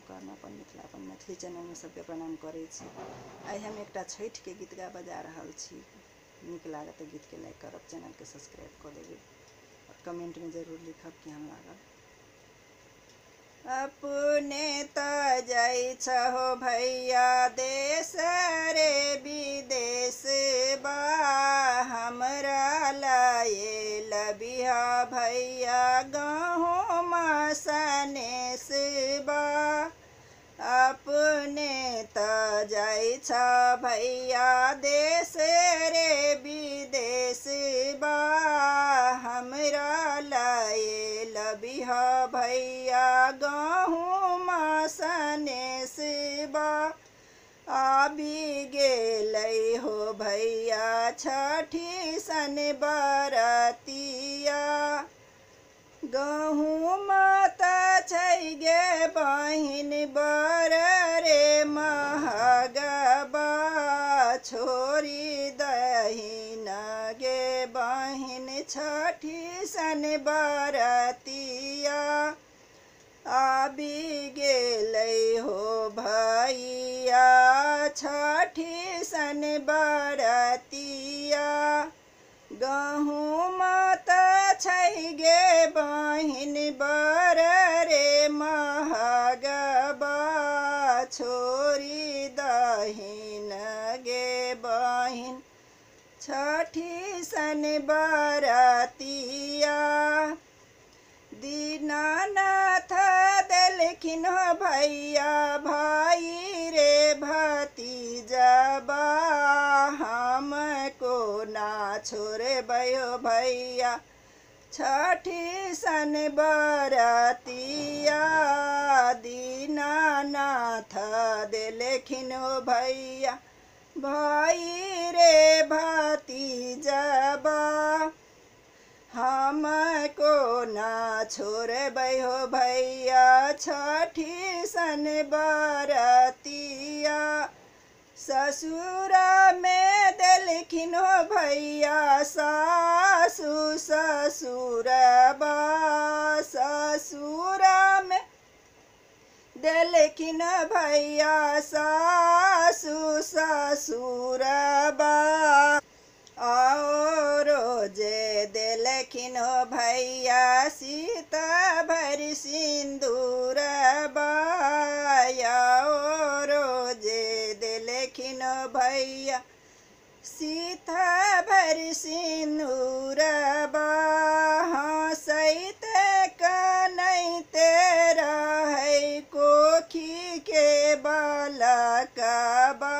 कर्ण अपन मिथिला अपन मैथिली चैनलमे सबके प्रणाम करै छी। आइ हम एकटा छठिके गीत गाबऽ जा रहल छी। नीक लागत तऽ गीतके लाइक करब, चैनलके सब्सक्राइब कऽ देबै आओर कमेंटमे जरूर लिखब केहन लागल। अपने तऽ जाइ छहो भैया देश रे विदेश बा, हमरा लाए लबिहा भैया गहूँम सनेस बा। अपने तऽ जाइ छ भैया देश रे विदेश बा, हमरा लाए लबिहा भैया गहूँम सनेस बा। आबि गेलै हो भैया छठी सन बरतिया, गहूँम तऽ छै गे बहिन बर रे महगबा, छोड़ी दही न गे बहिन छठी सन बरतिया। आबि गेलै हो भैया छठी सन बरतिया, गहूँम तऽ छै गे बहिन बर रे महगबा, छोड़ी दही न गे बहिन छठी सन बरतिया। दीनानाथ देलखिन हो भैया भाई रे भतीजबा, हम कोना छोड़बै हो भैया छठी सन बरतिया। दीनानाथ देलखिन हो भैया भाई रे भतीजबा, हम कोना छोड़बै हो भैया छठी सन बरतिया। ससुरा में देलखिन हो भैया सासु ससुरबा, ससुरा में देलखिन भैया सासु ससुरबा। और जे देलखिन हो भैया सीता भरि सिन्दूरबा, और जे देलखिन हो भैया सीता भरि सिन्दूरबा। हँसैते कनैते रहै कोखी के बालकबा,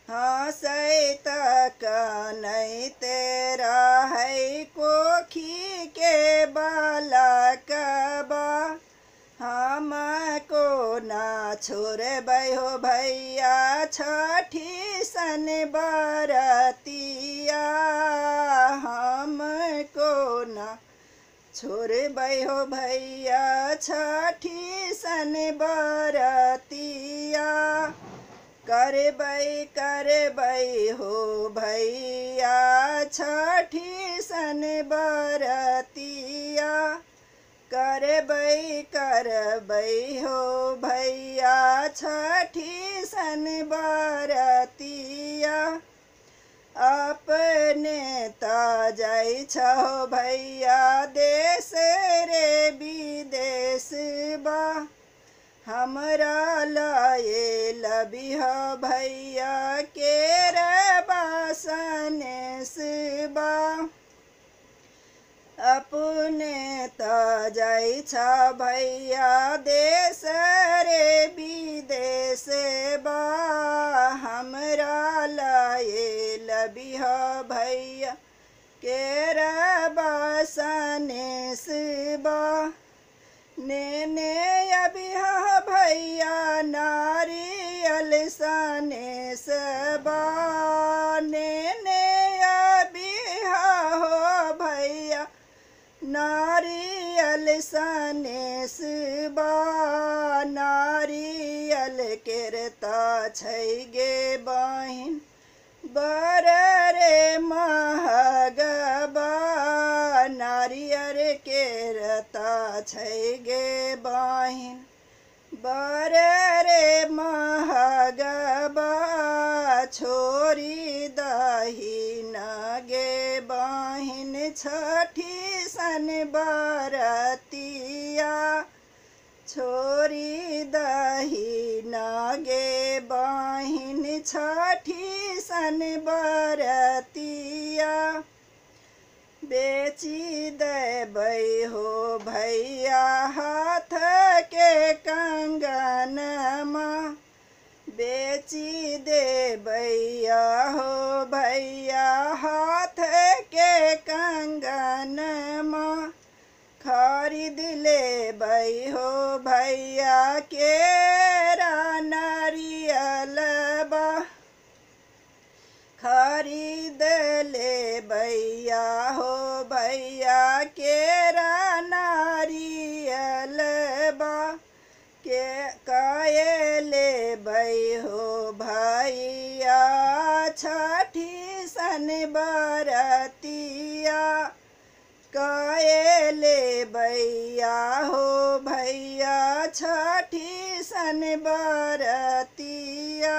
हँसैत कनैते रहै कोखी के बालकबा। हम कोना छोड़बै हो भैया छठी सन बरतिया, हम कोना छोड़बै हो भैया छठी सन बरतिया। करबै करबै हो भैया छठी सन बरतिया, करबै करबै हो भैया छठी सन बरतिया। अपने तऽ जाइ छहो भैया देश रे विदेश बा, हमरा लाए लबिहा भैया केरबा सनेस बा। अपने तऽ जाइ छ भैया देश रे विदेश बा, हमरा लाए लबिहा भैया केरबा सनेस बा। नेने अबिहा भैया नारियल सनेस बा, नेने अबिहा हो भैया नारियल सनेस बा। नारियल केर तऽ छै गे बहिन बर रे महगबा, नारियर केर तऽ छै गे बहिन बर छठी सन बरतिया। छोरी दही नगे बहिन छठी सन बरतिया। बेची देबै हो भैया हाथ के कंगनमा, बेची देबैया हो भैया हाथ के कंगनमा। खरीद लेबै हो भैया केरा नारियलबा, खरीद लेबैया हो भैया केरा नारियलबा। के कए लेबै हो भैया छठी सन बरतिया, कए लेबैया हो भैया छठी सन बरतिया।